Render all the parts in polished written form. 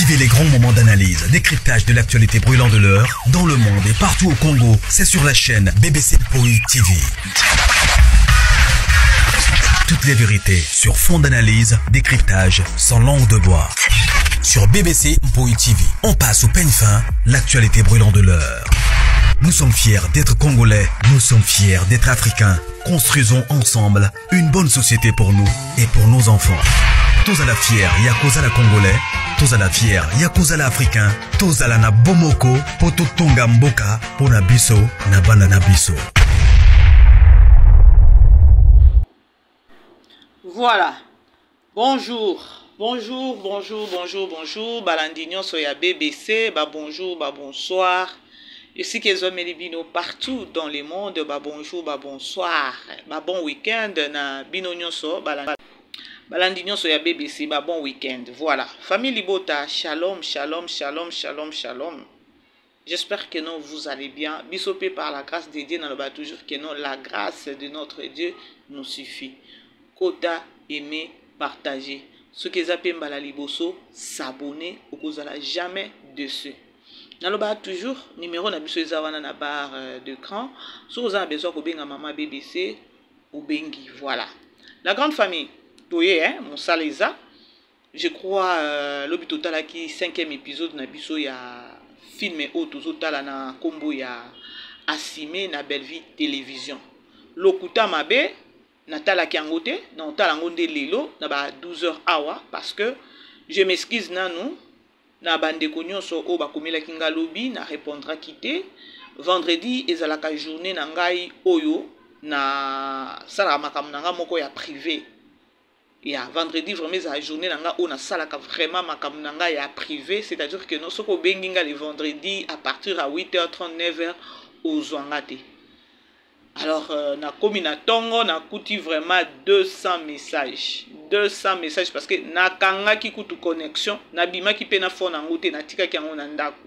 Vivez les grands moments d'analyse, décryptage de l'actualité brûlante de l'heure, dans le monde et partout au Congo. C'est sur la chaîne BBC Poi TV. Toutes les vérités sur fond d'analyse, décryptage, sans langue de bois. Sur BBC Mpoi TV, on passe au peigne fin l'actualité brûlante de l'heure. Nous sommes fiers d'être Congolais, nous sommes fiers d'être Africains. Construisons ensemble une bonne société pour nous et pour nos enfants. Tozala fier ya kozala Congolais, tozala fier ya kozala Africain, tozala na bomoko po totonga mboka pona biso na bana na biso. Voilà. Bonjour. Bonjour, bonjour, bonjour, bonjour. Balandi nyonso ya BBC, ba bonjour, ba bonsoir. Esika ezwameli bino partout dans le monde, ba bonjour, ba bonsoir, ba bon week-end na bino nyonso balandi. Balandi nyonso ya BBC, ba bon week-end. Voilà. Famille Libota, shalom, shalom, shalom, shalom, shalom. J'espère que non, vous allez bien. Biso pe par la grâce de Dieu, naloba toujours que non, la grâce de notre Dieu nous suffit. Kota, aimer, partager. Soki eza pe mbala liboso, s'abonner, okozala jamais dessus. Naloba toujours, numéro na biso eza wana na barre d'écran. Soki oza na besoin kobenga mama BBC, obengi, voilà. La grande famille, toye, hein, mosala eza. Je crois, lobi totalaki 5e épisode na biso ya film oyo tozotala na kombo ya Asime na Bellevue Télévision. Lokuta mabe, natalaki yango te, na otala yango nde lelo na ba 12 heures awa, parce que je m'excuse nanu na bandeko nyonso oyo bakomelaki nga lobi, na répondraki te. Vendredi ezalaka journée na ngai oyo na salaka makambo na nga moko ya privé. Ya vendredi vraiment ezala journée na nga oyo nasalaka vraiment makambo na nga ya privé, c'est-à-dire que non, soki obengi nga le vendredi à partir à huit heures trente, neuf heures, ozwa nga te. Alors, nakomi na tongo, nakuti vraiment 200 messages. 200 messages parce que nakangaki kutu connexion, nabimaki pe na phone yango te, natikaki yango na ndako.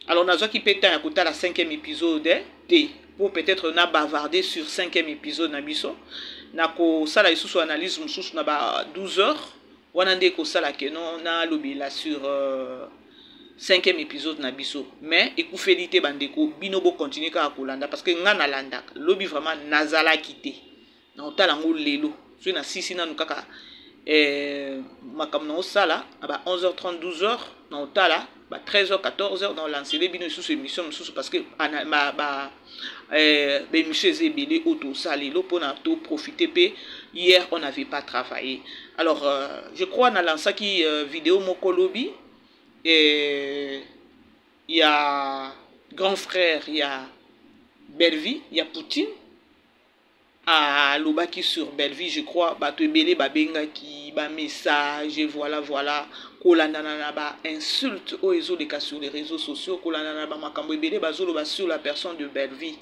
Alors nazwaki pe temps ya kotala 5e épisode te, pour peut-être na bavarder sur 5e épisode na biso. Nakosala lisusu analyse mosusu na ba 12 heures, wana nde ekosala ke non, nalobela sur 5e épisode na biso. Mais ekufeli te bandeko, bino bo continuer kaka kolanda parce que nga nalandaka. Lobi vraiment nazalaki te. Na otala yango lelo. Soki nasisi nanu kaka, makambo na osala na ba onze heures trente, douze heures, na otala ba treize heures, quatorze heures, na olancele bino lisusu émission mosusu parce que ana, ba, ba, ba émission eza ebele oyo tosala lelo mpona to profiter pe. Hier on n'avait pas travaillé. Alors, je crois na lansaki, vidéo moko lobi, ya grand frère ya Bellevue, ya Poutine, alobaki sur Bellevue. Je crois bato ebele babengaki ba message, voilà, voilà, kolandana na ba insulte oyo ezoleka sur les réseaux sociaux, kolandana na ba makambo ebele bazoloba sur la personne de Bellevue.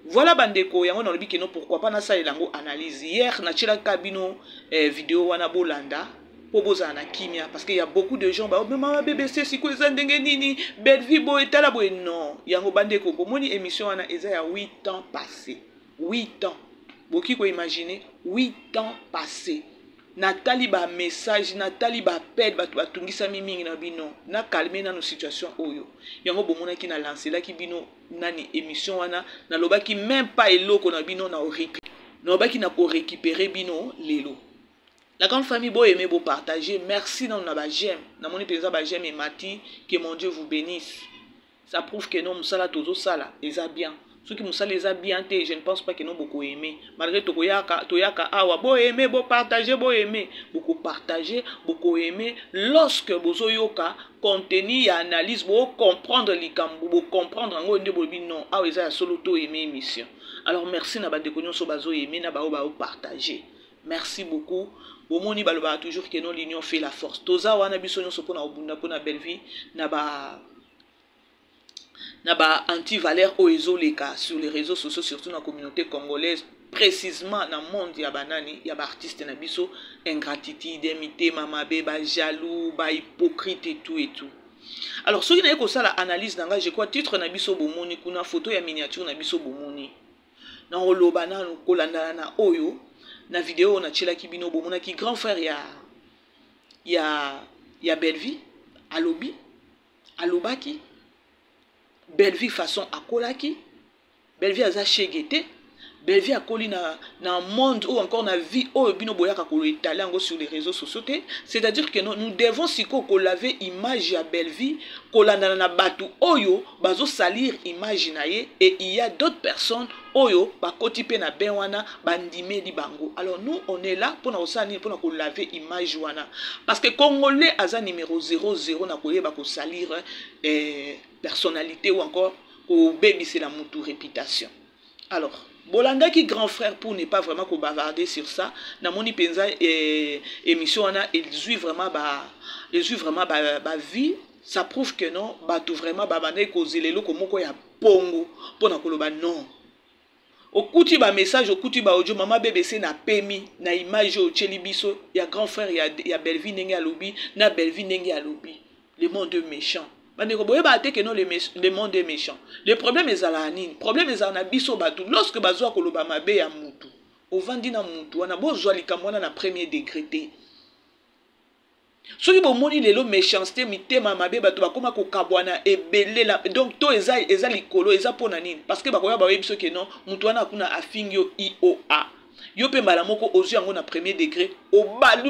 Voilà bandeko, yango nalobi ke non, pourquoi pas nasalela yango analyse. Hier natielaka bino, vidéo wana bolanda po bozala na kimia, parce que y a beaucoup de gens ba, oh, mais mama BBC sikoyo eza ndenge nini, Bellevue boye, tala boye. Non, yango bandeko, bomoni émission wana eza ya 8 ans passé. 8 ans. Boki ko imaginer 8 ans passé. Natali ba message, natali ba appel, bato batungisami mingi na bino. Na calmer nano situation oyo. Yango bomonaki na lancelaki bino nani émission wana, nalobaki même pas eloko na bino na nalobaki na ko récupérer bino lelo. La grande famille, bo aimer, bo partager. Merci nano na ba j'aime. Namoni penza ba j'aime et mati, que mon Dieu vous bénisse. Ça prouve que non, musala tozo sala, eza bien. Soki musala eza bien te, je ne pense pas que non boko aimer. Malgré tokoyaka, toyaka awa, bo aimer, bo partager, bo aimer. Boko partager, boko aimer. Lorsque bozo yoka contenu ya analyse, bo comprendre likambo, bo comprendre ngo nde bobi non, awa eza ya solo to aimer émission. Alors merci na ba ndeko nyonso bazo aimer na ba oyo ba partager. Merci beaucoup. Bomoni baloba toujours que non, l'union fait la force. Toza wana biso nyonso pona obunda pona Bellevue na ba anti-valeur oyo ezoleka sur les réseaux sociaux, surtout na communauté congolaise, précisément na monde ya banani, ya ba artiste na biso, ingratitude, mitema mabe, ba jaloux, ba hypocrite et tout et tout. Alors soki naye kosala analyse na ngai, je crois titre na biso bomoni kuna, photo ya miniature na biso bomoni. Na koloba nanu kolandana na oyo na vidéo oyo natielaki bino, bomonaki grand frère Ya Bellevie alobi, alobaki Bellevie façon akolaki. Bellevie aza shege te. Bellevie akoli na monde ou encore na vie oyo bino boyaka koétaler yango sur les réseaux sociaux te. C'est-à-dire que nous, nous devons sikoyo kolaver image ya Bellevie, kolandana na bato oyo bazosalir image na ye. Et il y a d'autres personnes oyo bakoti mpe na bain wana, bandimeli bango. Alors nous, on est là mpona kosala nini? Mpona kolaver image wana, parce que Congolais aza numéro 00 na koyeba kosalir personnalité ou encore kobebisela mutu réputation. Alors bolandaki grand frère, pour ne pas vraiment kobavarder sur ça, namoni mpenza émission wana ezwi vraiment ba vie. Ça prouve que non, bato vraiment babandaki kozela eloko moko ya pongo mpona koloba non. Okuti bamessage, okuti baaudio. Mama BBC, na pemi na image oyo otieli biso ya grand frère ya Bellevie, ndenge alobi na Bellevie, ndenge alobi le monde est méchant. Bandeko, boyeba te que non, le monde est méchant. Le problème ezalaka nini? Problème ezala na biso bato. Lorsque bazwa koloba mabe ya mutu, ovandi na mutu wana, bozwa likambo wana na premier degré te. Soki bomoni lelo méchanceté, mitema mabe, bato bakóma kokabwana ebele. Donc to eza likolo, eza mpona nini? Parce que bakoya, bayebi soki non, mutu wana kuna afingi yo ioa, yo mpe mbala moko ozwi yango na premier degré,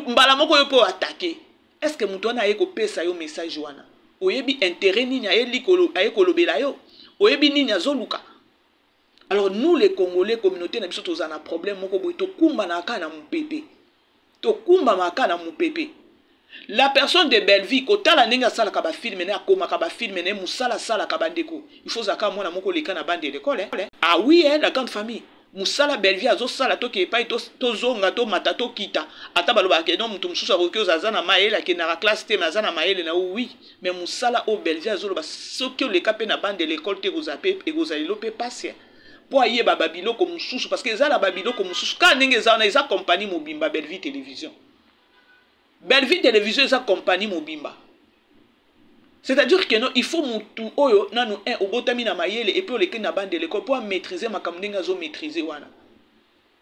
mbala moko yo mpe oattaquer. Est ce que mutu wana aye kopesa yo message wana, oyebi intérêt nini aye kolobela yo? Oyebi nini azoluka? Alors nous les Congolais, communauté na biso, tozala na problème moko boye: tokumbanaka na mopepe, tokumbamaka na mopepe. La personne de Bellevie, kotala ndenge asalaka bafilms na ye, akomaka bafilms na ye, mosala asalaka, bandeko, il faut ozalaka mwana moko oleka na bande de l'école, hein? Ah oui, hein, la grande famille, mosala Bellevie azosala, toke epai, tozonga, tomata, tokita, ata balobaka no, moto mosusu akoki oza aza na mayele, akendaka classe te, mais aza na mayele na oui. Mais mosala oyo Bellevie azoloba, soki oleka mpe na bande de l'école te, ekozala mpe, ekozala lelo mpe pasi mpo ayeba babiloko mosusu, parce que eza na babiloko mosusu kaka ndenge eza wana. Eza compagnie mobimba, Bellevie Télévision. Bellevie Télévision eza compagnie mobimba. C'est-à-dire que non, il faut mutu oyo nanu un obotami na mayele et puis oleki na bande de l'école mpo amaîtriser makambo ndenge azomaîtriser wana.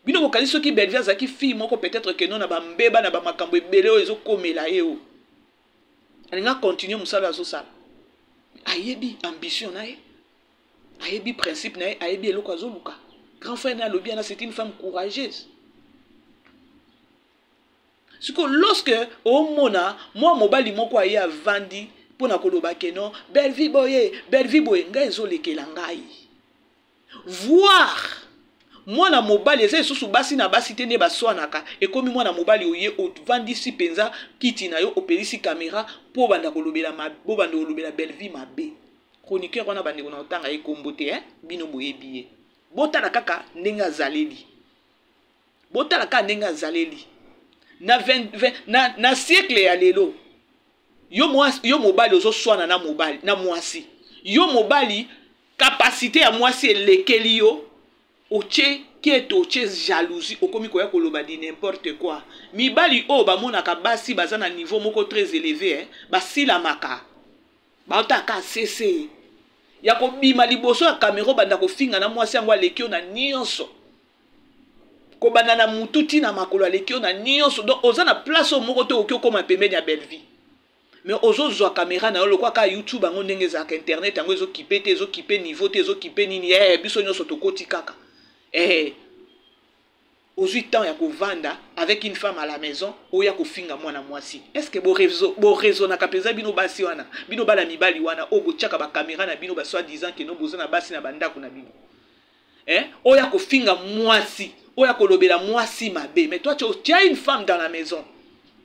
Bino bokali, soki Bellevie azalaki fille moko peut-être que non, na bambeba na bamakambo ebele oyo ezokomela ye, o alinga continue mosala azosala. Ayebi ambition na ye, ayebi principe na ye, ayebi eloko azoluka. Grand frère na alobi wana, c'est une femme courageuse. Sikoyo lorsque omona mwa mobali moko aye, avandi mpona koloba que non, Bellevie boye, Bellevie boye, ngai ezolekela ngai voir mwana mobali. Eza lisusu basi na basi te nde baswanaka. Ekomi mwana mobali oye, ovandisi mpenza kiti na yo, opelisi caméra mpo obanda kolobela, bobanda kolobela Bellevie mabe. Chroniqueur wana, bandeko, na otanga ye kombo te, eh? Bino boyebi ye. Botala kaka ndenge azaleli, botala kaka ndenge azaleli na, 20, 20, na siècle ya lelo. Yo mobali ozoswana na mobali na mwasi. Yo mobali, capacité ya mwasi elekeli yo, otie keto, otie jalousie, okomi koya koloba di n'importe quoi. Mibali oyo bamonaka basi baza na niveau moko très élevé, eh? Basilamaka, baotaka sese ya kobima liboso ya caméra, obanda kofinga na mwasi yango aleki yo na nyonso, kobanda na mutu ntina makolo, aleki yo na nyonso. Donc oza na place oyo moko te okoki okóma pembeni ya Bellevie, mais ozozwa caméra na yo lokwa kaka YouTube yango ndenge ezalaka, internet yango ezokipe te, ezokipe niveau te, ezokipe nini, biso nyonso tokoti kaka. Ozwi temps ya kovanda avec une femme à la maison, oya kofinga mwana mwasi. Est ce que boraisonnaka mpenza, bino basi wana, bino bana mibali wana oyo botiaka bacaméra na bino, basoi-disant que non, boza na basi na bandako na bino, eh? Oya kofinga mwasi, oya kolobela mwasi mabe, mais toi tu as une femme dans la maison.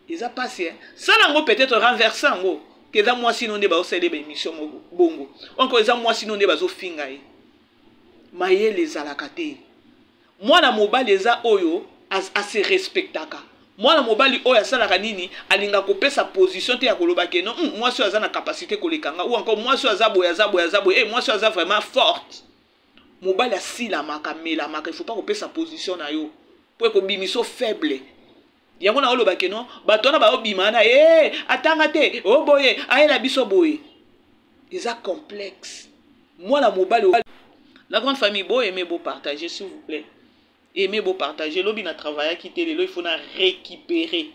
Eza pasi, eh? Sala yango peut-être renverse yango, que eza mwasi no nde baosala baémission moko bongo, encore eza mwasi no nde bazofinga ye. Mayele ezalaka te. Mwana mobali eza oyo ase respectaka. Mwana mobali oyo asalaka nini? Alingaka kopesa position te ya koloba que non, mwasi oyo aza na capacité koleka nga, ou encore mwasi oyo aza boye, aza boye, aza boye, mwasi oyo aza vraiment forte. Mobali asilamaka, amelamaka. Il faut pas kopesa position na yo mpo ekobimisa faible. Yango na oloba que non, bato wana baobima wana, atanga te, o boye, ayela biso boye, eza complexe. Mwana mobali. La grande famille, bo aimer, bo partager, s'il vous plaît. Aimez, bo partager. Lobi na travaillaki te, lelo il faut na récupérer.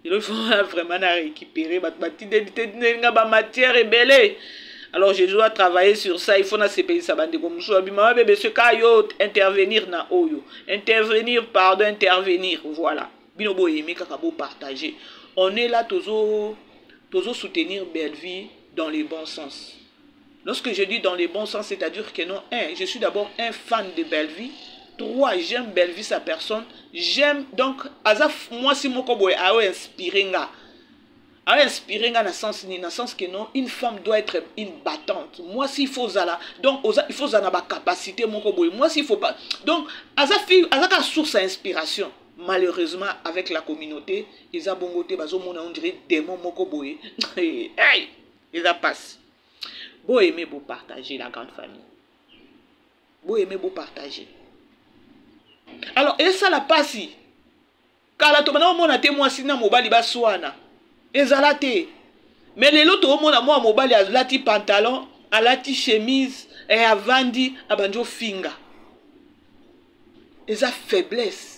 Lelo il faut vraiment na récupérer bato batindeli te nga ba matière ebele. Alors je dois travailler sur ça, il faut nasepelisa bandeko mosusu babima babebe soki kaka yo intervenir na oyo intervenir, pardon, intervenir. Voilà, bino boyemi kaka bopartager. On est là, tozo soutenir Bellevie dans le bon sens. Lorsque je dis dans le bon sens, c'est-à-dire que non, un, je suis d'abord un fan de Bellevie. Trois, j'aime Bellevie, sa personne. J'aime, donc, aza mwasi moko boye ayo inspiré nga. Ayo inspiré nga na sens ni, na sens que non, une femme doit être une battante. Moi, s'il faut zala, donc, il faut zala ba capacité moko boye. Moi, s'il faut pas. Donc, aza fille, aza ka source à inspiration. Malheureusement, avec la communauté, eza bongo te, bazo mona on dirait démon moko boye. Hey, eza passe. Bo aimer, bo partager la grande famille. Bo aimer, bo partager. Alors, et ça la passe. Kala to bana omona te mwasi na mobali baswana. Ezala te. Mais lelo to omona mwa mobali alati pantalon, alati chemise, et avandi abandi ofinga. Eza faiblesse.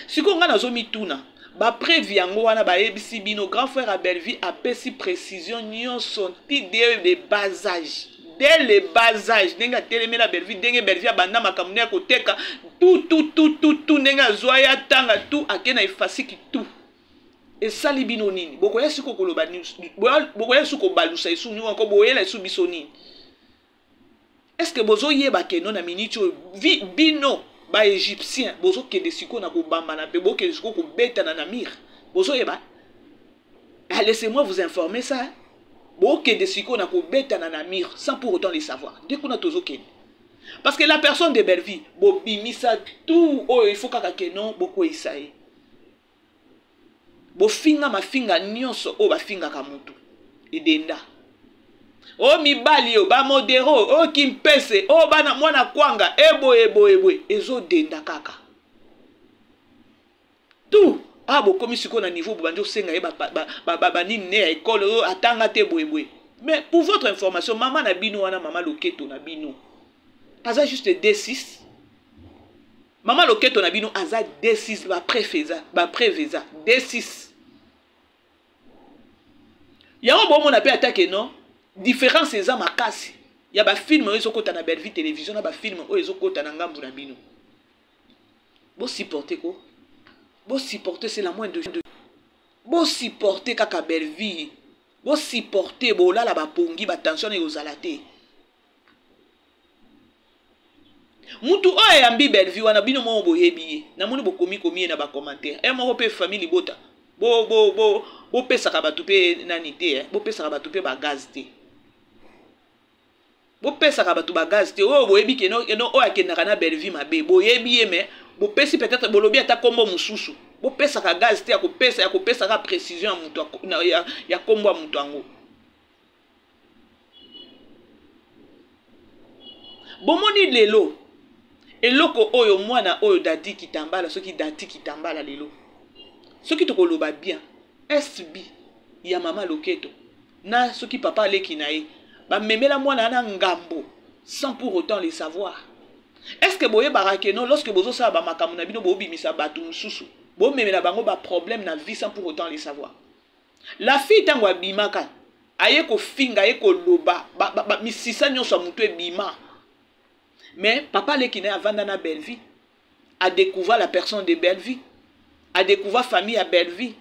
Sikoyo nga nazomituna, bapreuve yango wana bayebisi bino, grand frère ya Bellevie apesi précision nyonso ti dès le bas âge, dès le bas âge, ndenge atelemela Bellevie, ndenge Bellevie abanda makambo nde ya koteka tout tout tout tout tout, ndenge azwa ye atanga tout, ake na efasiki tout. Esali bino nini? Bokoya siko koloba, bokoya siko kobalusa esu nini ko boyela esu biso nini? Est ce que bozoyeba que non, na miniti oyo bino baégyptien bozokende sikoyo na kobambana mpe bokende sikoyo kobetana na mire? Bozoyeba? Ah, laissez-moi vous informer ça. Bokende sikoyo na kobetana na mire sans pour autant le savoir. Nde kuna tozokende, parce que la personne de Bellevie, bobimisa tout oyo il faut kaka que non, bokweyisa ye, bofinga mafinga nyonso oyo bafingaka motu edenda, oyo mibali oyo bamodero, oyo kimpese, oyo bana mwana kwanga, eboye boye boye, ezodenda kaka tout. Awa bokomi sikoyo na niveau bobandi osenga ye banini ne ya ekole oyo atanga te, boye boye. Mais pour votre information, mama na bino wana, mama loketo na bino aza juste D6. Mama loketo na bino aza D6. Bapreuve eza, bapreuve eza D6. Yango bomona mpe ata que non, différence eza makasi ya bafilm oyo ezokɔta na Bellevie Télévision na bafilm oyo ezokɔta na ngambu na bino. Bosupporte ko, bosupporte, c'est la moindre de, bosupporte kaka Bellevie, bosupporte, bolala bapongi, batension ekozala te. Mutu oyo ayambi Bellevie wana, bino moko boyebi ye. Namoni bokomi komi ye na bacommentaire e moko mpe famille libota. Bopesaka bato mpe nani te, eh? Bopesaka bato mpe bagaz te, bopesaka bato bagaz te. Oyo boyebi que non, oyo akendaka na Bellevie mabe, boyebi ye, mais bopesi peut-être, bolobi ata nkombo mosusu. Bopesaka gaz te ya kopesa, ya kopesaka précision ya moto ya nkombo ya moto yango. Bomoni lelo eloko oyo mwana oyo Dadi Kitambala, soki Dati Kitambala lelo, soki tokoloba bien, SB ya mama loketo na soki papa aleki na ye, bamemela mwana wana ngambo sans pour autant le savoir. Est ce que boyebaka que non, lorsque bozosala bamakambo na bino, bobimisa bato mosusu, bomemela bango baproblème na vie sans pour autant le savoir? La fille, ntango abimaka, aye kofinga, aye koloba, misisa nyonso ya motu ebima. Mais papa aleki na ye avanda na Bellevie, adécouvrir la personne de Bellevie, adécouvrir famille ya Bellevie.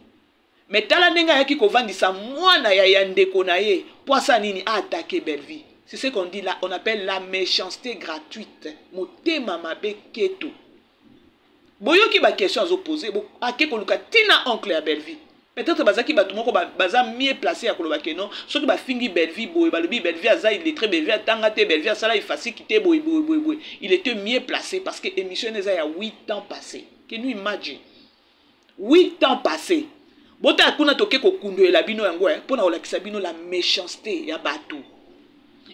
Mais tala ndenge ayaki kovandisa mwana ya ndeko na ye po asala nini? Aattaquer Bellevie. C'est ce qu'on dit là, on appelle la méchanceté gratuite, motema mabe keto. Boyoki baquestion azopose, ake koluka ntina oncle ya Bellevie. Peut-être bazalaki bato moko baza mieux placé ya koloba que non, soki bafingi Bellevie boye, balobi Bellevie aza illettré, Bellevie atanga te, Bellevie asala efasiki te, boye boye boye boye, il était mieux placé, parce que émission eza ya 8 ans passé. Can you imagine, 8 ans passé? Botala kuna, toke kokundoyela bino yango mpona kolakisa bino la méchanceté ya bato.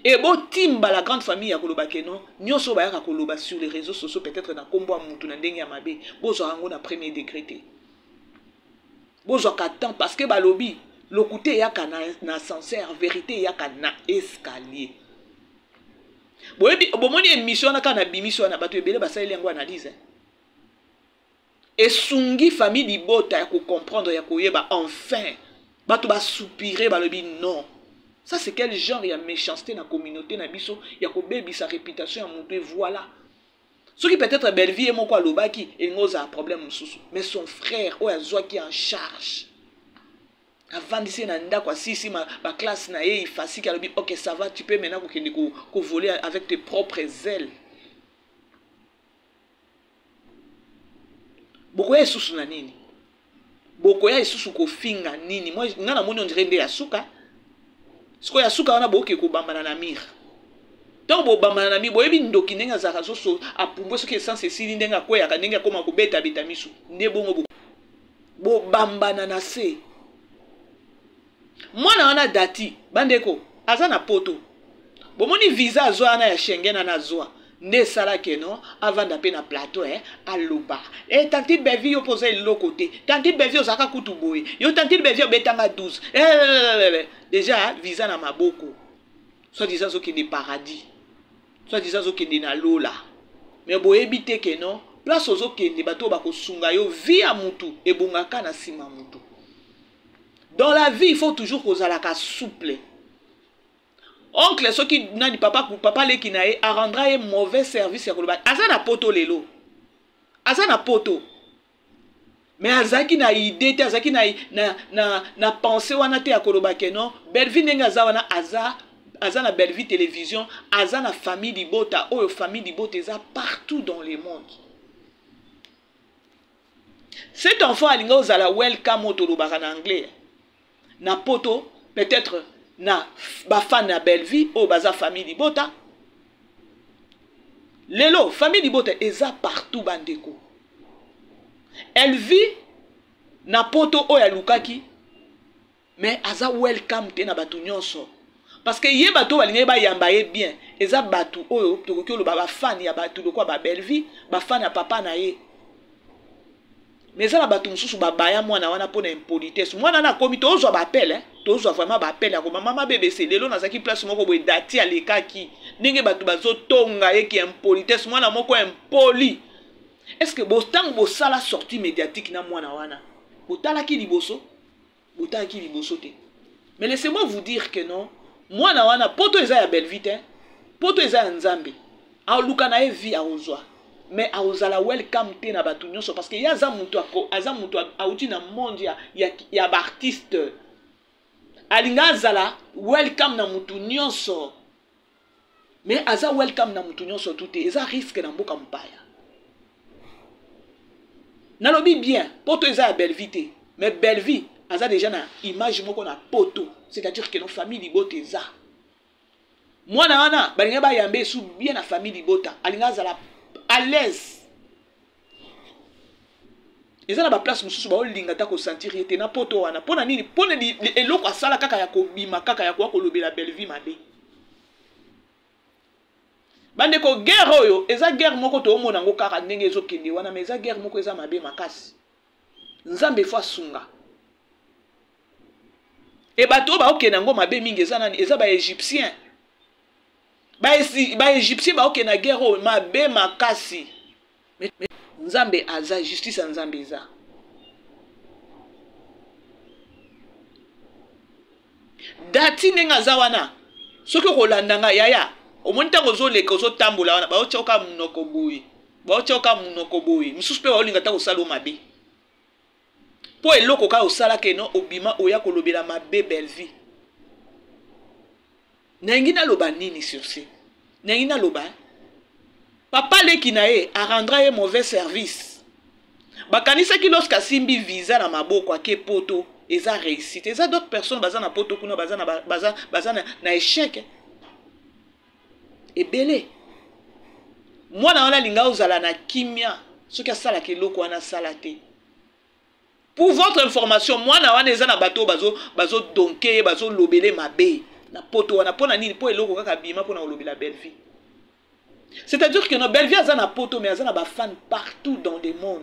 E botimba la grande famille ya koloba que non, nyonso bayaka koloba sur les réseaux sociaux, peut-être na nkombo ya mutu na ndenge ya mabe, bozwaka yango na premier degré te. Bozwaka temps, parce que balobi lokute eyaka na ascenseur, vérité eyaka na escalier. Boyebi, bomoni émission wana kaka na bimisi wana, bato ebele basaleli yango analyse. Esungi famille libota ya kocomprendre, ya koyeba. Enfin bato basoupire, balobi non, ça c'est quel genre ya méchanceté na communauté na biso ya kobebisa réputation ya moto? Et voilà, soki peut-être Bellevie ye moko alobaki, elingi ozala problème mosusu, mais son frère oyo azwaki en charge, avandisi ye na ndako, asisi baclasse na ye, ifasiki, alobi: "Ok, ça va, tu peux maintenant kokende kovoler avec tes propres ailes." Bokoya lisusu na nini? Bokoya lisusu kofinga nini? Nga namoni on dirait nde ya suka. Sikoyo ya suka wana, bokoki kobambana na mire. Ntango bobambana na mire, boyebi ndoki ndenge azalaka, zoso apumbwe, soki essence esili, ndenge akweyaka, ndenge akóma kobetabeta misu nde bongo. Bobambana na se. Mwana wana Dati, bandeko, aza na Poto. Bomoni visa azwa wana ya Schengen wana azwa nde esalaki no avanda mpe na plateau, aloba: "E, tantine Bevi, yo mpo oza eloko te. Tantine Bevi, ozalaka kutu boye. Yo tantine Bevi, obetanga 12." Eh, déjà visa na maboko, soit disant azokende paradis, soit disant azokende na lola. Mais boyebi te ke non, place ozokende, bato oyo bakosunga yo, vie ya mutu ebongaka na nsima mutu. Dans la vie, il faut toujours kozalaka souple. Oncle soki nani, papa leki na ye arendra ye mauvais service ya koloba aza na Poto. Lelo aza na Poto, mais azalaki na idée te, azalaki na pensée wana te ya koloba ke non, Bellevie ndenge aza wana, aza na Bellevie Télévision, aza na famille libota. Oyo famille libota eza partout dans le monde. Cet enfant alingi ozala welcome, oyo tolobaka na anglais, na Poto, peut-être na bafan ya Bellevie oyo baza famille libota. Lelo famille libota eza partout, bandeko. Elle vit na Poto oyo alukaki, mais aza welcome te na bato nyonso, parce que ye, bato oyo balingaki bayamba ye bien eza bato oyo tokoki oloba bafani ya bato lokola baBellevie, bafani ya papa na ye. Mais eza na bato mosusu babaya mwana wana mpo na impolitesse. Mwana wana akomi, tozwa baappel, eh? Tozwa vraiment baappel ya koma: "Mama BBC, lelo nazalaki place moko boye, Dati alekaki, ndenge bato bazotonga ye ki impolitesse." Mwana moko impoli. Est ce que ntango bosala sortie médiatique na mwana wana, botalaki liboso? Botalaki liboso te. Mais laissez-moi vous dire que non, mwana wana, Poto eza ya Bellevie te, Poto eza ya Nzambe. Aluka na ye vie, akozwa, mais akozala welcome te na bato nyonso, parce que ye aza moto awuti na monde ya baartiste. Alinga azala welcome na motu nyonso, mais aza welcome na motu nyonso tu te. Eza risque na mboka mopaya. Nalobi bien, Poto eza ya Bellevie te, mais Bellevie aza déjà na image moko na Poto, c'est-à-dire que no famille libota eza. Mwana wana balingi bayamba esu bien na famille libota, alingi azala à l'aise. Eza na baplace mosusu baolinga ata kosentir ye te na Poto wana. Mpo na nini? Mpo na eloko asala kaka ya kobima, kaka ya koya kolobela Bellevie mabe. Bandeko, guerre oyo eza guerre moko toomona yango kaka ndenge ezokende wana, mais eza guerre moko eza mabe makasi. Nzambe efo asunga. E bato oyo baokende yango mabe mingi eza nani? Eza baégyptien. Baégyptien baokende na guerre oyo mabe makasi. Nzambe aza, justice ya Nzambe eza. Dati ndenge aza wana, soki okolanda nga, yaya, omoni ntango ozoleka, ozotambola wana, baotya oka monoko boye, baotya oka monoko boye. Mosusu mpe baolinga ntango osala o mabe, mpo eloko kaka osalaka eno obima oya kolobela mabe Bellevie. Nalingi naloba nini sur ce? Nalingi naloba, papa leki na ye arendra ye mauvais service. Bakanisaki lorsque asimbi visa na maboko, ake Poto, eza réussite. Eza d'autres personnes baza na Poto kuna, baza na échec ebele. Mwana wana alinga ozala na kimia. Soki asalaka eloko wana, asala te. Pour votre information, mwana wana eza na bato oyo bazodonke ye, bazolobele mabe na Poto wana. Mpo na nini? Mpo eloko kaka bima mpona kolobela Bellevie. C'est-à-dire que no, Bellevie aza na Poto, mais aza na bafan partout dans le monde.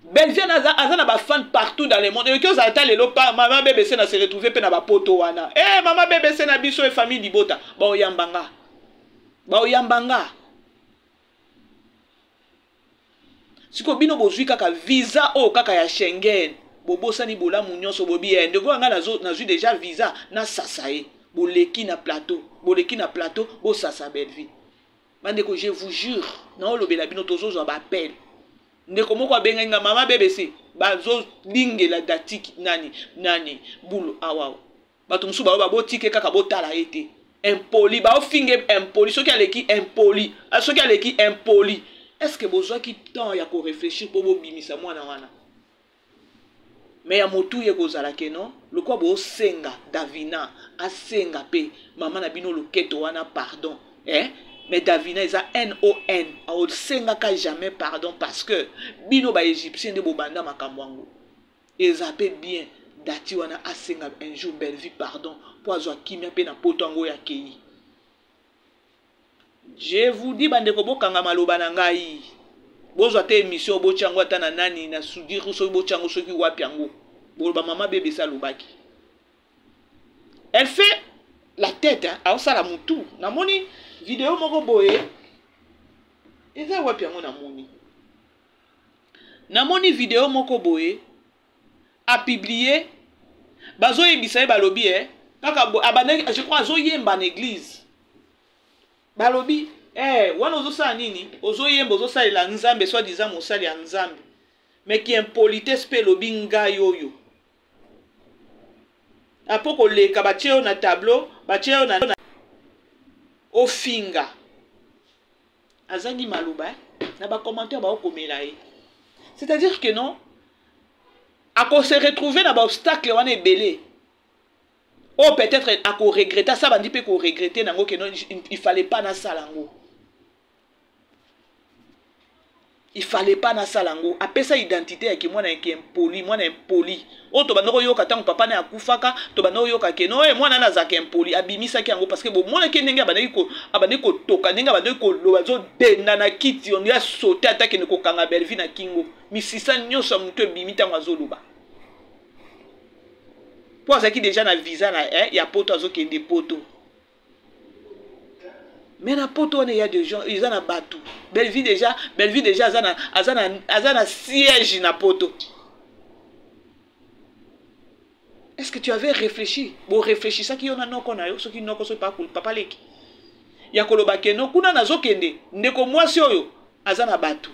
Bellevie aza na bafan partout dans le monde. Ekoki ozala ta lelo pa mama BBC na se retrouve mpe na bapoto wana. E mama BBC na biso, e famille libota, baoyamba nga, baoyamba nga. Sikoyo bino bozwi kaka visa oyo kaka ya Schengen, bobosani bolamu nyonso, bobi eh, ndeko nga nazwi deja visa, nasasa ye. Boleki na plateau, boleki na plateau, bosasa Bellevue. Bandeko, je vous jure, naolobela bino, tozozwa ba appel. Ndeko moko abengaki nga, mama BBC, bazolingela datiki nani nani bulu awa. Bato mosusu baoyo babotike kaka botala ye te. Impoli, baofinge impoli, soki aleki impoli, soki aleki impoli. Est-ce que bozwaki temps ya ko réfléchir po bobimisa mwana wana? Mais ya motuya ekozala ke non, lokwa bosenga Davina asenga pe mama na bino loketo wana pardon, eh? Mais Davina eza NON, aosengaka jamais pardon parce que bino ba Égyptiens nde bobanda makambo yango. Eza pe bien dati wana asenga un jour Bellevue pardon po azwa kimia pe na poto yango ya kei. Je vous dis bandeko, bokanga maloba na ngai. Bozwa te émission botya yango ata na nani na sudiru, soki botya yango soki wapi yango. Boloba mama bebe sa lobaki. Elle fait la tête, hein, aosala mutu. Namoni video moko boye. Eza wapi yango namoni? Namoni video moko boye a publier, bazoyebisa ye balobi eh, kaka abandaki, je crois azoyemba na église. Balobi eh, wana ozosala nini? Ozoyemba, ozosalela Nzambe, soit disant mosali ya Nzambe. Mais ki impolitesse pe elobi ngai oyo. Apo koleka batie yo na tableau, batie yo na ofinga. Azangi maloba, eh? Na ba commentaire baokomela ye. C'est-à-dire que non, ako se retrouver na ba obstacle wana ebele. Oh, peut-être ako regretter, ça bandi pe ko regretter nango que non, il fallait pas na sala yango. Il fallait pas na sala yango. Apesa identité ya ki mwana ki impoli, mwana impoli. Oyo to banda koyoka tango papa na akufaka, to banda koyoka ke non, eh, mwana na azalaka impoli, abimisaki yango parce que bomonaki ndenge abandaki ko, abandaki kotoka, ndenge abandaki koloba, azodenda na kiti, on dirait sauter ata kende kokanga Bellevue na kingo. Misisa nyonso ya moto ebimi tango azoloba. Po azalaki déjà na visa na, eh, ya poto, azokende poto. Mais na poto wana ya des gens, eza na bato. Bellevue déjà, Bellevue déjà aza na, aza na, aza na siège na poto. Est-ce que tu avais réfléchi? Bo réfléchissaki yo na noko na yo, soki noko soki papa, papa leki. Ya koloba ke no kuna nazokende, ndeko mwasi oyo aza na bato.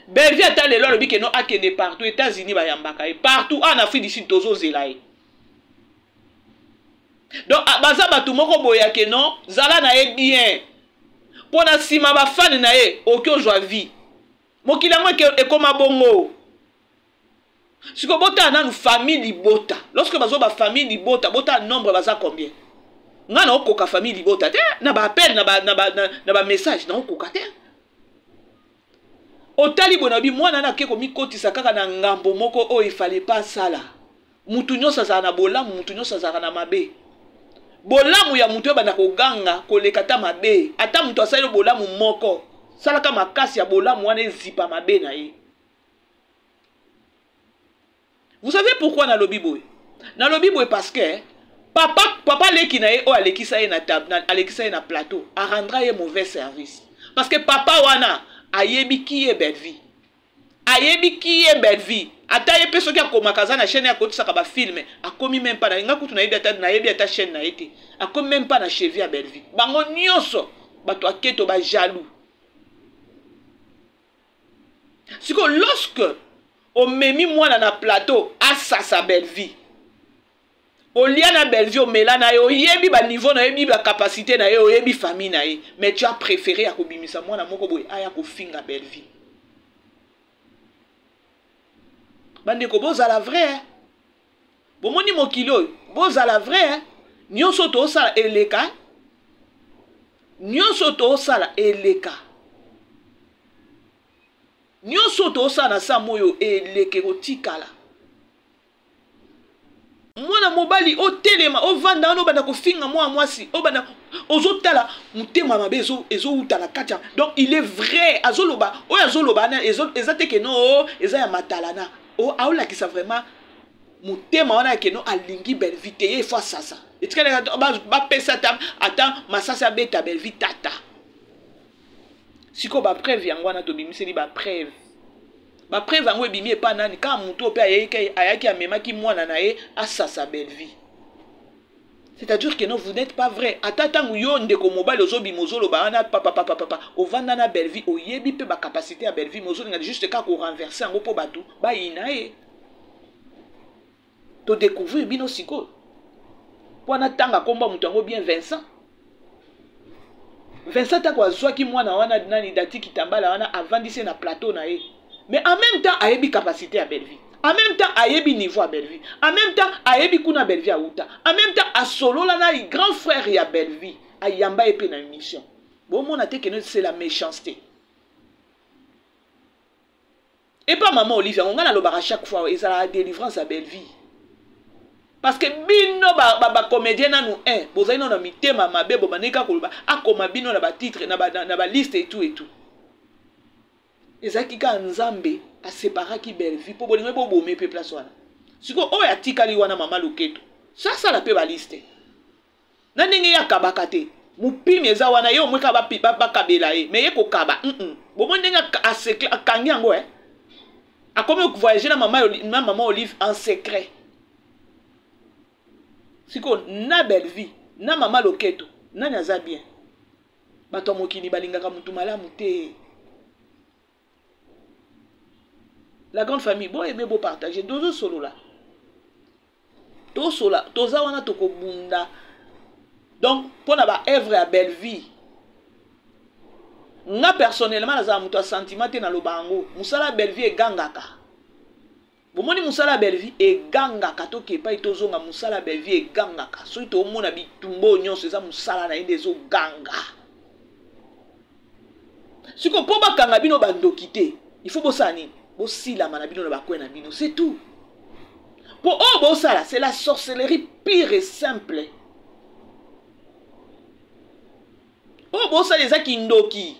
Bellevue ata lelo alobi ke no akende partout, États-Unis bayambaka ye partout, ah na Afrique du Sud tozozela ye. Donc baza bato moko boye ke non, zala na ye bien. Mpo na nsima ba fan na ye oki ozwa vie. Mokili yango ekoma bongo. Siko botala nanu famille libota. Lorsque bazo ba famille libota, botala nombre baza combien? Nga na okoka famille libota te, na ba appel, na ba, na ba, na, na ba message na okoka te. Otali boye na bi mwana na ke komikotisa kaka na ngambo moko oyo il fallait pas sala. Mutu nyonso azala na bolamu, mutu nyonso azalaka na mabe. Bolamu ya mutu ebanda koganga koleka ata mabe. Ata mutu asali bolamu moko, salaka makasi ya bolamu wana ezipa mabe na ye. Vous savez pourquoi nalobi boye? Nalobi boye parce que papa, papa leki na ye oyo alekisa ye na tab, na, alekisa ye na plateau, arendra ye mauvais service. Parce que papa wana ayebi qui est Bellevue. Ayebi qui est Bellevue. Ata ye pe soki akomaka aza na chaîne ya kotisaka ba film, akomi même pas na nga kutu nayebi ata, nayebi ata chaîne na ye te. Akomi même pas na cheville ya Bellevue. Bango nyonso bato aketo ba jaloux. Siko lorsque omemi mwana na plateau asasa Bellevue, olia na Bellevue, omela na ye, oyebi ba niveau na ye, oyebi ba capacité na ye, oyebi famille na ye, mais tu as préféré ya kobimisa mwana moko boye aya kofinga Bellevue. Bandeko bozala vrai, hein? Bomoni mokili oyo, bozala vrai, hein? Nyonso tosala eleka, nyonso tosala eleka, nyonso tosala na sa moyo eleke kotikala. Mwana mobali otelema, ovanda wana, obanda kofinga mwana mwasi, obanda ozotala motema mabe ezowuta na kati ya, donc il est vrai azoloba oyo azoloba wana eza te ke no, oh, eza ya matalana. Oh, aolakisa vraiment motema wana ya ke no alingi Bellevue te, ye ifo asasa. Etikali bapesa ata masasi abeta Bellevue tata. Sikoyo bapreuve yango wana tobimiseli bapreuve. Bapreuve yango ebimi epa nani? Kaka motu oyo mpe ayaki amemaki mwana na ye asasa Bellevue. C'est-à-dire que non, vous n'êtes pas vrai. Ata ntango yo ndeko mobali ozobima ozoloba wana papapapapa, ovanda na Bellevue, oyebi mpe bacapacité ya Bellevue, mais ozolinga juste kaka korenverse yango mpo bato bayina ye. Todécouvrir bino sikoyo mpo wana ntanga komba moto yango bien. Vincent ntango azwaki mwana wana nani, Dati Kitambala wana, avandisi ye na plateau na ye, mais en même temps ayebi capacité ya Bellevue, en même temps ayebi niveau ya Bellevue, en même temps ayebi kuna Bellevue auta, en même temps asolola na grand frère ya Bellevue, ayamba ye mpe na émission. Bomona te que c'est la méchanceté epa mama Olive? Yango ngai nalobaka chaque fois, ezalaka délivrance ya Bellevue, parce que bino bacomédien ba, ba nanu 1 bozali nano na mitema mabe. Bobandeki kaka koloba akoma bino na batitre, na baliste et tout et tout. Ezalaki kaka Nzambe aseparaki Bellevue mpo bolingo bobome mpe place wana. Sikoyo oyo atikali wana, mama Loketo, so asala mpe baliste na ndenge ye akabaka te. Mopimi eza wana, ye omwe kaka bakabela ye, mais ye kokaba bomoi ndenge akangi yango, eh? Akomi voyager na mama Olive en secret. Sikoyo na Bellevue na mama Loketo, nani aza bien? Bato ya mokili balingaka motu malamu te. La grande famille, boyebe, bopartage. Tozosolola, tosola, toza wana, tokobunda. Donc mpo na baœuvre ya Bellevue, nga personnellement nazala moto ya sentiment te. Naloba yango, mosala ya Bellevue egangaka. Bomoni, mosala ya Bellevue egangaka. Toke epai tozonga, mosala ya Bellevue egangaka. Soki toomona bitumba oyo nyonso, eza mosala na ye nde ezoganga. Sikoyo mpo bakanga bino bandoki te, il faut bosala nini? Bosilama na bino na bakwe na bino, c'est tout. Mpo oyo bosala, c'est la sorcellerie pure et simple. Oyo bosala eza kindoki.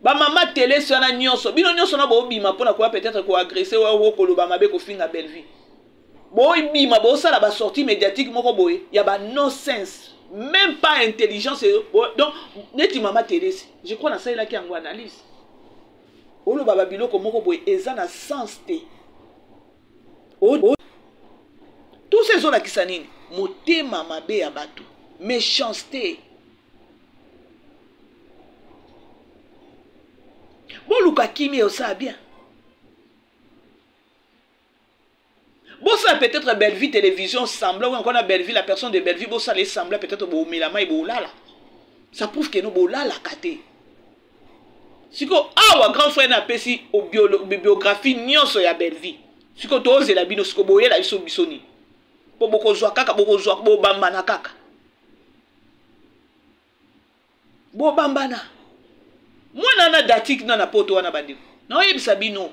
Bamama telesi wana nyonso, bino nyonso na bobima mpona koya peut-être koagresser oyo, koloba mabe, kofinga Bellevue. Bobima, bosala basortie médiatique moko boye ya ba non sens, même pas intelligence. Donc neti mama Telesi, je crois nasalelaki yango analyse, oloba babiloko moko boye eza na sens te. Tout ça ezolakisa nini? Motema mabe ya bato, méchanceté. Boluka kimia, osala bien. Bosala peut-être Bellevue Télévision semblant, ou encore na Bellevue, la personne de Bellevue, bosala semblant. Peut-être bomela mai, bolala. Ça prouve que no bolalaka te. Sikoyo awa grand frère na apesi biographie nyonso ya Bellevue. Sikoyo tozela bino, sikoyo boyela biso nini? Mpo bokozwa kaka, bokozwa, bobambana kaka, bobambana. Mwana na Datik na poto wana, bandeko, naoyebisa bino,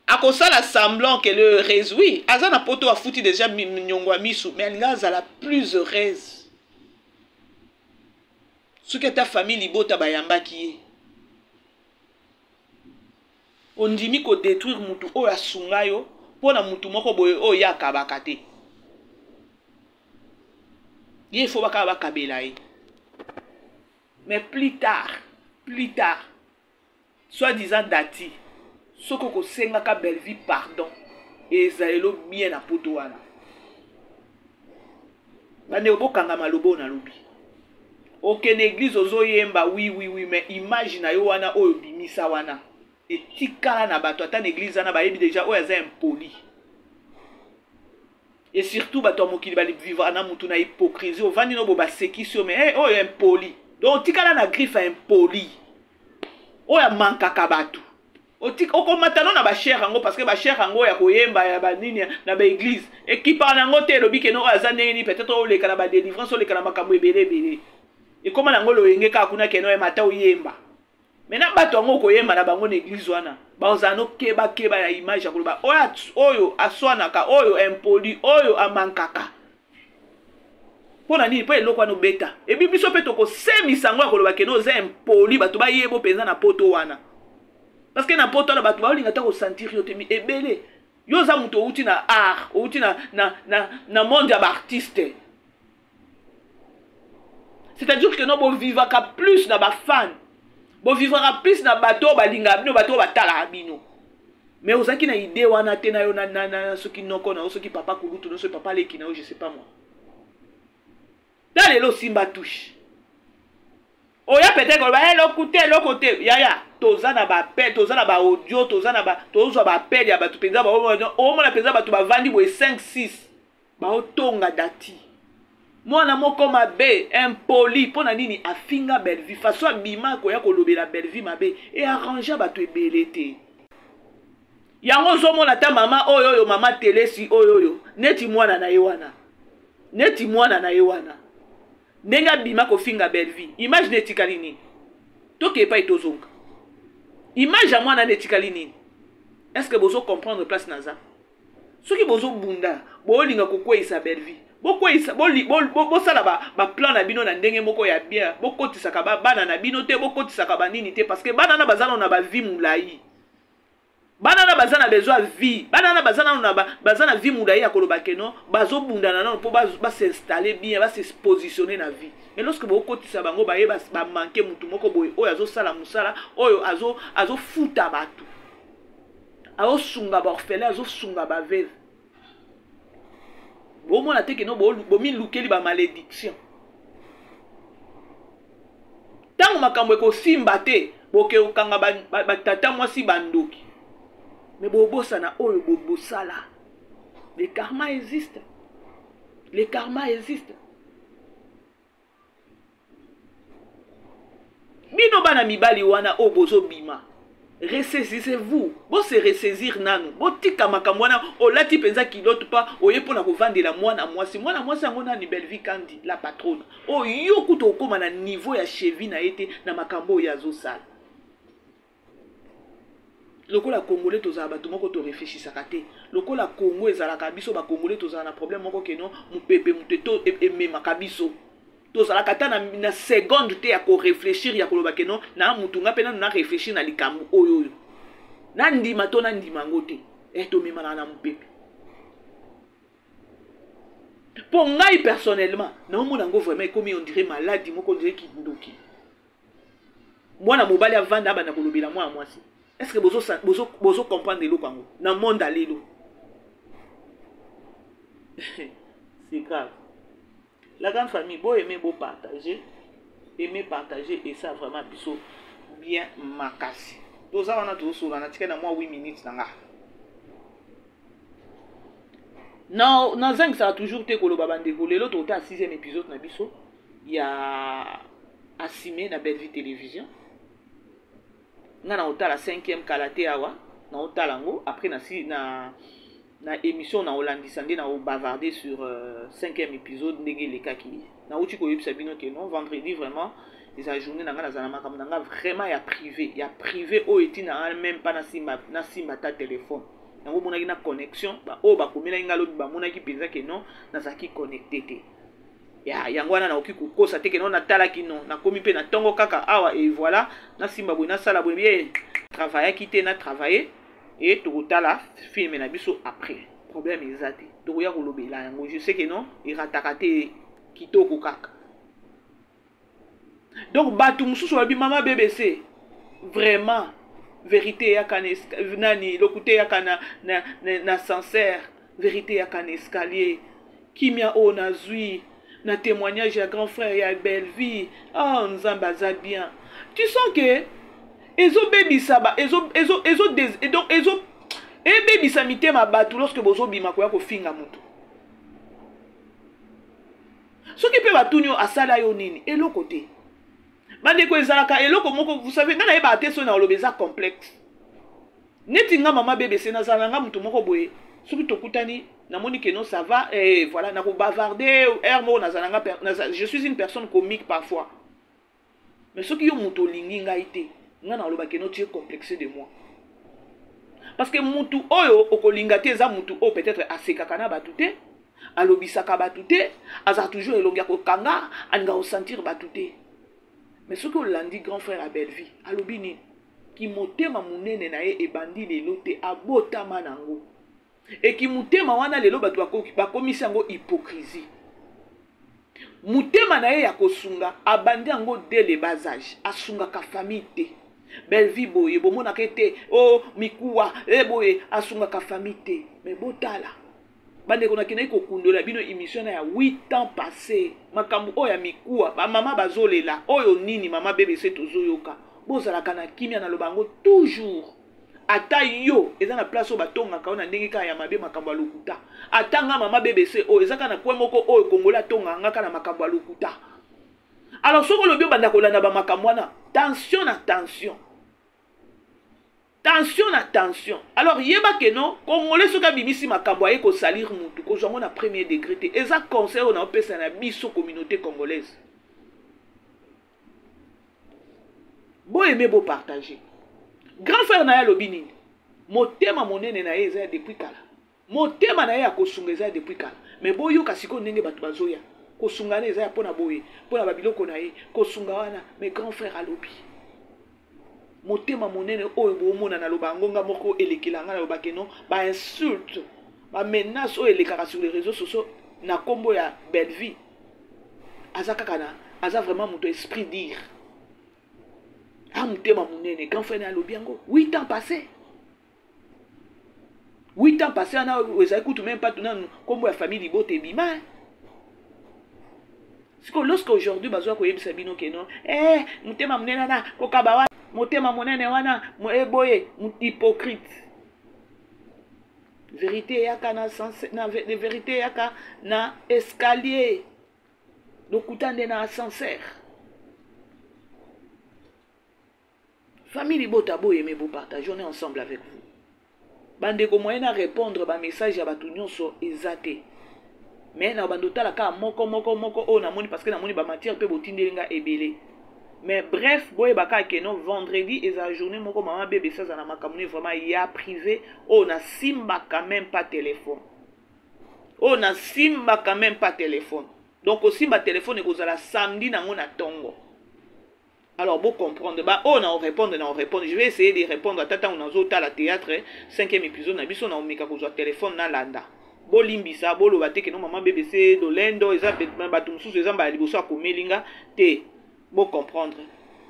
akosala semblant que le heureuse. Oui, aza na poto, afuti déjà niongo ya misu, mais alingi azala plus heureuse soki ata famille libota bayambaki ye. Ondimi kodétruire mutu oyo asunga yo mpo na mutu moko boye oyo ye akabaka te. Ye ifo bakaka bakabela ye. Mais plus tard, plus tard, soi-disant Dati, soki okosengaka Bellevue pardon, ezalelo bien na poto wana. Bandeko, bokanga maloba oyo nalobi. Okende église, ozoyemba, oui, mais image na yo wana oyo bimisa wana etikala na bato. Ata na église wana bayebi déjà oyo aza impoli. Et surtout bato ya mokili balivivre na mutu na hypocrisie. Ovandi no bo basekisi yo, mais hey, oyo impoli. Donc otikala na griffe ya impoli oyo amankaka bato. Okomata no na bachaire yango, parce que bachaire yango ya koyemba ya banini na baéglise ekipaka nango te. Elobi que no oyo aza ndenge nini? Peut-être oleka na badélivrance, oleka na makambo ebele ebele, ekóma nango loyenge kaka kuna. Que no emata oyemba. Maintenant bato yango okoyemba na bango na église wana, bazala no kebakeba ya image ya koloba oyo aswanaka, oyo impoli, oyo amankaka. Mpo na nini? Mpo eloko wana obeta ebi biso mpe tokosemisa yango ya koloba que no oza impoli. Bato bayebo mpenza na poto wana, parce que na poto wana bato baolinga ata kosentir yo te ebele. Yo oza moto outi na art, outi na monde ya baartiste, c'est-à-dire que no bovivaka plus na bafan. Bovivraka plus na bato oyo balingaka bino, bato oyo batalaka bino. Mais ozalaki na idée wana te na yo na, na, na, soki noko na yo, soki papa kulutu na yo, soki papa leki na yo, je sais pas moi. Ta lelo osimba touche. Oya peut-être koloba hey, eloko te, eloko te. Yaya, toza na ba appel, toza na ba audio, toza na ba, tozwa ba appel ya bato mpenza, omona mpenza bato bavandi boye 5 6 baotonga dati. Mwana moko mabe, impoli, mpo na nini afinga Bellevue, façon abima koya kolobela Bellevue mabe e arrangea bato ebele te. Yango ozomona ata mama oyo oyo, mama Telesi oyo oyo, neti mwana na ye wana, neti mwana na ye wana ndenge abima kofinga Bellevue, image ne etikali nini? Toke epai tozonga, image ya mwana ne etikali nini? Est-ce que bozo comprendre place naza? Soki bozobunda, bolinga kokweyisa Bellevue, bokweyisa, bosala ba plan na bino na ndenge moko ya bien, bokotisaka ba bana na bino te, bokotisaka ba nini te, parce que bana na baza na ba vie molayi. Bana na baza na besoin vie, bana na baza na ba, baza na vie molayi ya koloba ke non, bazobundana nano po ba s'installer bien, ba se positionner na vie. Mais lorsque bokotisa bango, baye ba manquer mutu moko boye oyo azosala mosala, oyo azofuta bato, azosunga ba orphelin, azosunga ba veuve, bomona te ke no bomilukeli ba malédiction. Ntango makambo ekosimba te, boke kokanga batata mwasi bandoki, mais bobosana oyo bosala. Le karma existe, le karma existe. Bino bana mibali wana oyo bozobima, ressaisissez-vous, bose ressaisir nanu, botika makambo wana. Olati mpenza kilote pa oye mpona kovandela mwana mwasi, mwana mwasi yango nani? Bellevue Kandi la patronne, oyo yo kutu okóma na niveau ya cheville na ye te na makambo oyo azosala. Lokola Congolais tozala bato moko toreflechisaka te, lokola Congo ezalaka biso ba Congolais tozala na problème moko keno mopepe moto eto ememaka biso, tozalaka ata na seconde te ya koreflechir, ya koloba keno na mutu nga mpe nanu na réfléchir na likambo oyo oyo nandima to nandima yango te. Tomemanaka na mopepe. Mpo ngai personnellement naomona yango vraiment ekomi on dirait maladi moko, on dirait kindoki. Mwana mobali avanda abanda kolobela mwana mwasi, est ce que bozo comprendre eloko yango na monde alelo? C'est grave. La grande famille, bo aimer, bo partager, aimer, partager, et ça vraiment biso bien makasi. Toza wana tozosola, natika na mwa 8 minutes na nga. Na nazangisaka toujours te koloba, bandeko, lelo tokota 6e épisode na biso ya Assumé na Bellevue Télévision. Nga na otala 5e kala te awa, na otala yango après na émission na olandisa nde na obavarde sur 5e épisode ndenge elekaki. Nauti koyebisa bino ke non, vendredi vraiment eza journée na nga, nazala na makambo na nga vraiment ya privé, ya privé oyo etina nga même pas nasimba ta téléphone. Yango omonaki na connexion, oyo bakomelaki nga lobi, bamonaki mpenza ke non, nazalaki connecté te. Ya yango wana nakoki kokosa te ke non, natalaki, non. Nakomi mpe na ntongo kaka awa et voilà, nasimba boye, nasala boye bien, travaillaki te, na travaille e tokotala film na biso après. Problème eza te, tokoya kolobela yango. Je sais que non, erataka te, kitoko kaka. Donc bato mosusu balobi mama BBC vraiment vérité eyaka na nani, lokuta eyaka na ascenseur, vérité eyaka na escalier. Kimia oyo nazwi na témoignage ya grand frère ya Bellevue, oh Nzambe aza bien. Tu sens que ezobebisa ba ezo ezo ezo donc ezo ebebisa mitema bato lorsque bozobima koya kofinga moto. Soki mpe batuni yo asala yo nini, eloko te. Bandeko, ezalaka eloko moko, vous savez, ngai nayebaka te soki na oloba eza complexe. Neti nga mama BBC, nazala na nga moto moko boye, soki tokutani, namoni ke non, ça va, et voilà, nakobavarde heure moko, nazala nga, je suis une personne comique parfois. Mais soki yo moto olingi ngai te, ngai naloba ke non, tu es complexé de moi, parce que mutu oyo okolinga te eza mutu oyo peut-être asekaka na bato te, alobisaka bato te, azala toujours elongi ya kokanga, alinga kosentir bato te. Mais soki olandi grand frère ya Bellevue alobi nini, kimotema monene na ye ebandi lelo te, abotama nango. Eki motema wana lelo bato bakomisi yango hypocrisie. Motema na ye ya kosunga abandi yango dès le bas âge. Asungaka famille te. Bellevue boye bomonaka ete o oh, mikuwa e boye asungaka famille te. Mais botala bandeko, nakendaki kokundola bino émission na ya 8 ans passé, makambo oyo ya mikuwa, bamama bazolela oyo nini, mama BBC tozoyoka. Bozalaka na kimia, naloba yango toujours. Ata yo eza na place oyo batongaka yo na ndenge kaka ya mabe, makambo ya lokuta. Ata nga mama BBC oyo eza kaka na coin moko oyo Kongola atongaka nga kaka na makambo ya lokuta. Alors soki olobi obanda kolanda bamakambo wana, tension na tension, tension na tension. Alors yeba que non, Congolais soki abimisi makambo aye kosalir mutu, kozwa yango na premier degré te. Eza conseil oyo naopesa na biso communauté congolaise. Boyeme, bopartage. Grand frère na ye alobi nini? Motema monene na ye eza ya depuis kala, motema na ye ya kosunga eza ya depuis kala. Mais boyoka sikoyo ndenge bato bazoya kosunga wana, eza ya mpona boye, mpona babiloko na ye kosunga wana. Mais grand frère alobi motema monene oyo bomona, naloba yango nga moko, elekela nga, naloba que non, bainsulte, bamenace oyo elekaka sur les réseaux sociaux na nkombo ya Bellevie, aza kaka na aza vraiment moto esprit dire a motema monene. Grand frère alobi yango 8 ans passé, 8 ans passé wana ezali kutu même pas nanu nkombo ya famille libota ebima. Sikoyo lorsque aujourd'hui bazwa koyebisa bino que non, eh, motema monene wana kokaba wana, motema monene wana eboye, hypocrite. Vérité eyaka na vérité eyaka na escalier, lokuta nde na ascenseur. Famille libota, boyeme, bopartage, on est ensemble avec vous. Bandeko, moyen na répondre bamessage ya bato nyonso eza te, mais na bando otala kaka moko moko moko oyo namoni, parce que namoni bamatière mpe botindeli nga ebele. Mais bref, boyeba kaka que non, vendredi eza journée moko mama BBC aza na makambo ne vraiment ya privé oyo nasimbaka même pas téléphone, oyo nasimbaka même pas téléphone. Donc osimba téléphone ekozala samedi nango na ntongo. Alors bocomprendre, ba oyo na orépondre, na orépondre, je vais essayer de répondre. Ata ntango nazotala théâtre cinquième épisode na biso, na omeka kozwa téléphone nalanda. Bolimbisa, boloba te que non, mama BBC lolendo eza bato mosusu, eza mbala liboso akomeli nga te. Bocomprendre,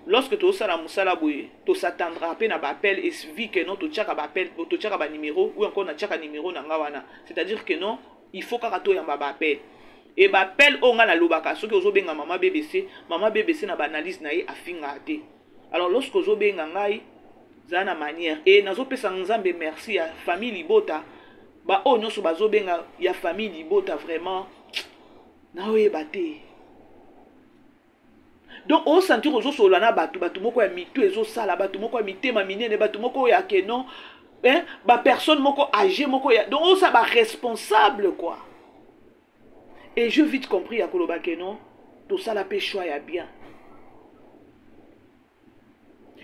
lorsque tozosala mosala boye, tos'attendra mpe na baappel. Vu que non, totiaka baappel, totiaka banuméro ou encore natiaka numéro na nga wana, c'est-à-dire que non, il faut kaka toyamba baappel. E baappel oyo ngai nalobaka, soki ozobenga mama BBC, mama BBC na baanalyse na ye afingaka te. Alors lorsque ozobenga ngai, zala na manière. E nazopesa Nzambe merci ya famille libota, baoyo nyonso bazobenga ya famille libota, vraiment naoyeba te. Donc osentir ozosolola na bato, bato moko ya mitu ezosala, bato moko ya mitema minene, bato moko oyo ya que non, hein, bapersonne moko âgé moko ya, donc osala baresponsable quoi. Et j'ai vite compris ya koloba que non, tosala mpe choix ya bien.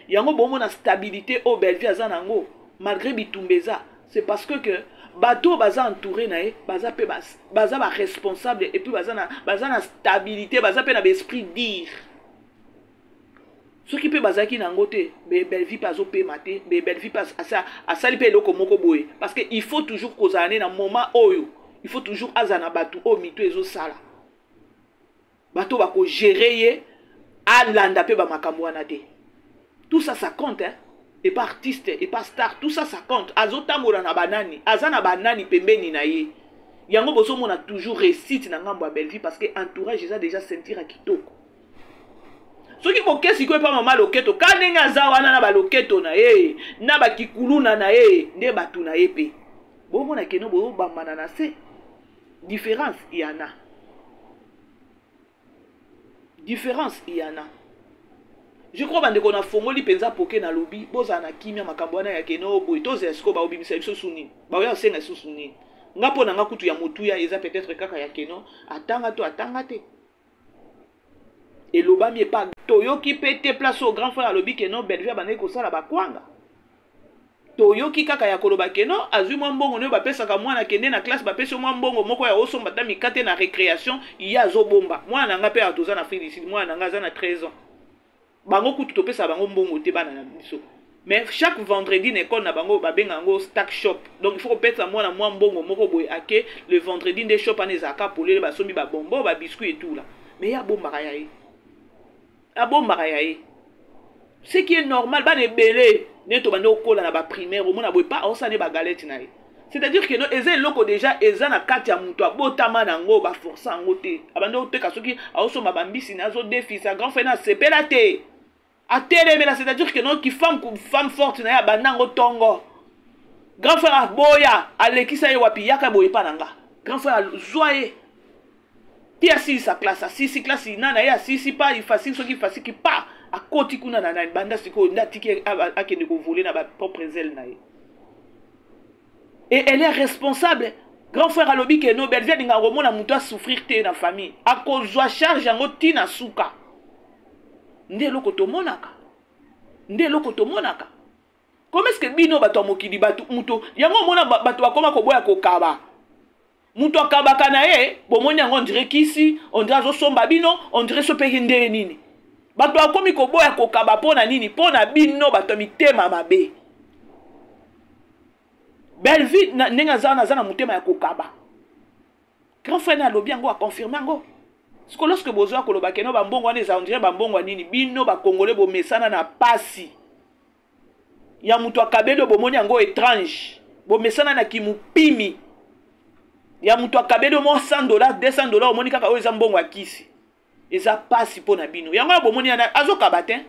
Yango bomona stabilité oyo Bellevie aza nango malgré bitumba eza, c'est parce que bato oyo baza entouré na ye baza mpe baza baresponsable et puis baza na stabilité, baza mpe na baesprit dire. Soki mpe bazalaki nango te, Bellevie mpe azopema te. Bellevie mpe asali mpe eloko moko boye, parce que il faut toujours kozala ne na moment oyo, il faut toujours azala na bato oyo mito ezosala, bato bakogérer ye, alanda mpe bamakambo wana te. Tout ça, ça compte, hein? Et pas artiste et pas star, tout ça, ça compte. Azotambola na banani, aza na banani pembeni na ye. Yango bozomona toujours réussite na ngambo ya Bellevie, parce que entourage eza déjà ceinture ya kitoko. Soki boke sikoyo epa mama loketo, ka ndenge aza wana na baloketo na ye na bakikuluna na ye, nde bato na ye mpe bomona que non, bozobambana na se. Différence yana, différence yana. Je crois, bandeko, nafongoli mpenza poke, nalobi bozala na kimia. Makambo wana ya que non boye, tozela sikoyo baobimisa biso su nini, baoya kosenga lisusu nini. Nga mpo na nga kutu ya motuya eza peut-être kaka ya que non, atanga to atanga te, elobami epa toyoki mpe te. Place oyo grand frère alobi que non, Bellevue abandaki kosala bakwanga, toyoki kaka ya koloba que non, azwi mwa mbongo oyo bapesaka mwana kende na classe, bapesi mwa mbongo moko ya osomba ta mikate na récréation, ye azobomba. Mwana na nga mpe awa toza na Afrique du Sud, mwana na nga aza na 13 ans. Bango kutu topesa bango mbongo te, bana na biso. Mais chaque vendredi na école na bango babenga yango tuck shop. Donc il faut kopesa mwana mwa mbongo moko boye, ake le vendredi nde shop wana ezalaka polele, basombi babonbon, babiscuit et tout là. Mais ye abombaka ya ye, abombaka ya ye, ce qui est normal. Bana ebele nde tobandi kokola na baprimaire, omona boye pa aosala nde bagalette na ye. C'est-à-dire que no, eza eloko déjà eza na kati ya moto, abotama nango, baforce yango te. Abandi koteka, soki aosomba bambisi na, azodefisa grand frère na, asepela te, atelemela. C'est-à-dire que no, ki femme forte na ye, abanda yango ntongo. Grand frère aboya, alekisa ye wapi, yaka boye epa na nga. Grand frère azwa ye ti asilisa classe, asilisi classe na ye, asilisi pa ifasiki, soki ifasiki pa akoti kuna na nani. Banda sikoyo nde atiki akende kovoler na bapropre zele na ye, et elle est responsable. Grand frère alobi ke no, Bellevie alingaka komona moto asouffrir te na famille, akozwa charge yango ntina suka. Nde eloko tomonaka, nde eloko tomonaka. Comment est ce que bino bato ya mokili, bato moto yango omona bato bakoma koboya kokaba? Moto akabaka na ye, bomoni yango, on dirait kisi, on dirait azosomba bino, on dirait so mpe ndenge nini. Bato bakomi koboya kokaba mpo na nini? Mpo na bino bato ya mitema mabe. Bellevie, ndenge aza wana, aza na motema ya kokaba. Grand frère na alobi yango, aconfirme yango. Siko lorsque bozwa koloba keno bambongo wana eza, on dirait bambongo ya nini? Bino bakongole bomesana na pasi ya moto akabeli oyo, bomoni yango étrange. Bomesana na kimupimi ya moto akabeli oyo mwa 100 $, 200 $, omoni kaka oyo eza mbongo ya kisi. Eza pasi mpo na bino yango oyo bomoni yana azokaba te.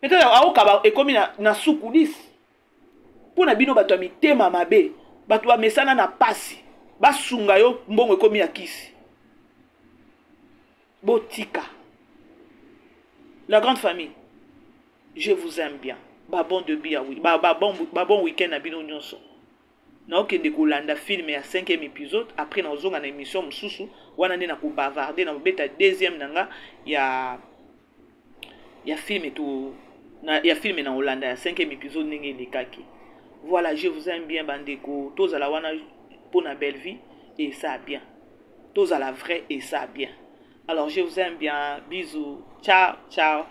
Peut-être aokaba ekomi na sukulisi mpo na bino bato ya mitema mabe. Bato bamesana na pasi, basunga yo, mbongo ekomi ya kisi. Botika la grande famille, je vous aime bien. Babon début ya babon week-end na bino nyonso. Naokende kolanda film ya 5e épisode, après nazonga na émission mosusu wana nde nakobavarde, na kobeta deuxième na nga ya film to na, ya film na kolanda ya 5e épisode ndenge elekaki. Voilà, je vous aime bien, bandeko. Tozala wana mpona Belle Vie et ça bien, tozala vrai et ça bien. Alors je vous aime bien, bisous, ciao ciao.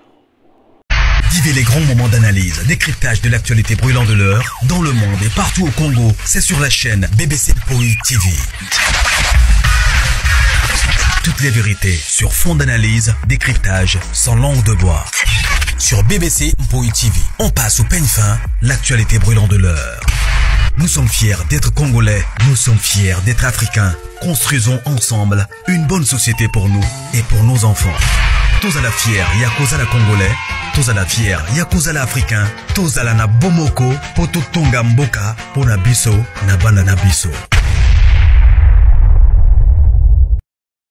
Vivez les grands moments d'analyse, décryptage de l'actualité brûlante de l'heure, dans le monde et partout au Congo. C'est sur la chaîne BBC Poi TV. Toutes les vérités sur fond d'analyse, décryptage, sans langue de bois. Sur BBC Mpoi TV, on passe au peigne fin l'actualité brûlante de l'heure. Nous sommes fiers d'être Congolais, nous sommes fiers d'être Africains. Construisons ensemble une bonne société pour nous et pour nos enfants. Tozala fier ya kozala Congolais, tozala fier ya kozala Africain, tozala na bomoko po totonga mboka pona biso na bana na biso.